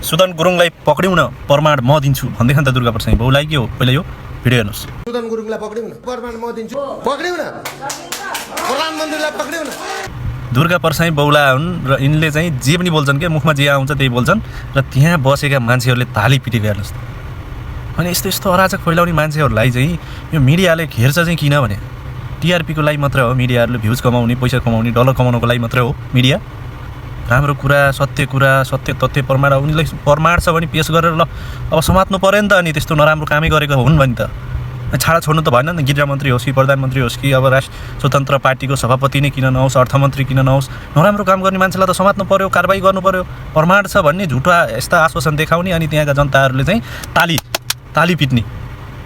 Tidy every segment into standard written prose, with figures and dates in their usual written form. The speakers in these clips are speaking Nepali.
सुदन गुरुङलाई पक्रिउन प्रमाण म दिन्छु भन्दै खान त दुर्गा प्रसाई बाउलाई के हो पहिला यो भिडियो हेर्नुहोस्। सुदन गुरुङलाई पक्रिउन प्रमाण म दिन्छु, पक्रिउन प्रधानमन्त्रीलाई पक्रिउन। दुर्गा प्रसाई बाउला हुन् र यिनले चाहिँ जे पनि बोल्छन् के मुखमा जे आउँछ त्यही बोल्छन् र त्यहाँ बसेका मान्छेहरूले ताली पिटेको हेर्नुहोस्। अनि यस्तो यस्तो अराजक फैलाउने मान्छेहरूलाई चाहिँ यो मिडियाले घेर्छ चाहिँ किन भने टिआरपीको लागि मात्र हो। मिडियाहरूले भ्युज कमाउने, पैसा कमाउने, डलर कमाउनको लागि मात्रै हो मिडिया। राम्रो कुरा, सत्य तथ्य प्रमाण उनीलाई प्रमाण छ भने पेस गरेर ल अब समात्नु पऱ्यो नि त। अनि त्यस्तो नराम्रो कामै गरेको हुन् भने त छाडा छोड्नु त भएन नि। गृहमन्त्री होस् कि प्रधानमन्त्री होस् कि अब स्वतन्त्र पार्टीको सभापति नै किन नहोस्, अर्थमन्त्री किन नहोस्, नराम्रो काम गर्ने मान्छेलाई त समात्नु पऱ्यो, कारबाही गर्नु पऱ्यो। प्रमाण छ भन्ने झुटा यस्ता आश्वासन देखाउने अनि त्यहाँका जनताहरूले चाहिँ ताली पिट्ने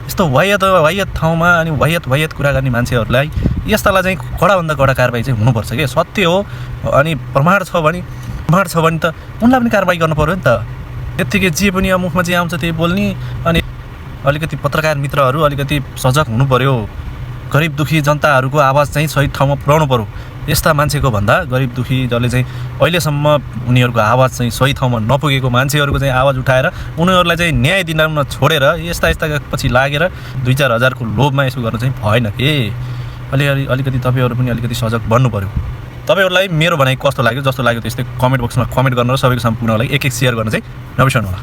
यस्तो वाहियत ठाउँमा अनि वाहियत कुरा गर्ने मान्छेहरूलाई यस्तालाई चाहिँ कडाभन्दा कडा कारबाही चाहिँ हुनुपर्छ क्या। सत्य हो अनि प्रमाण छ भने त उनलाई पनि कारबाही गर्नु पऱ्यो नि त। त्यत्तिकै जे पनि अब मुखमा जे आउँछ त्यही बोल्ने अनि अलिकति पत्रकार मित्रहरू अलिकति सजग हुनु पऱ्यो। गरिब दुखी जनताहरूको आवाज चाहिँ सही ठाउँमा पुर्याउनु पऱ्यो। यस्ता मान्छेको भन्दा गरिब दुखी जसले चाहिँ अहिलेसम्म उनीहरूको आवाज चाहिँ सही ठाउँमा नपुगेको मान्छेहरूको चाहिँ आवाज उठाएर उनीहरूलाई चाहिँ न्याय दिन छोडेर यस्ता पछि लागेर 2-4 हजारको लोभमा यसो गर्नु चाहिँ भएन के। अलिकति तपाईँहरू पनि अलिकति सजग बन्नु पऱ्यो। तपाईँहरूलाई मेरो भनाइ कस्तो लाग्यो, जस्तो लाग्यो त्यस्तै कमेन्ट बक्समा कमेन्ट गर्न र सबैको सामु पुग्नको लागि एक सेयर गर्न चाहिँ नबिर्सनु होला।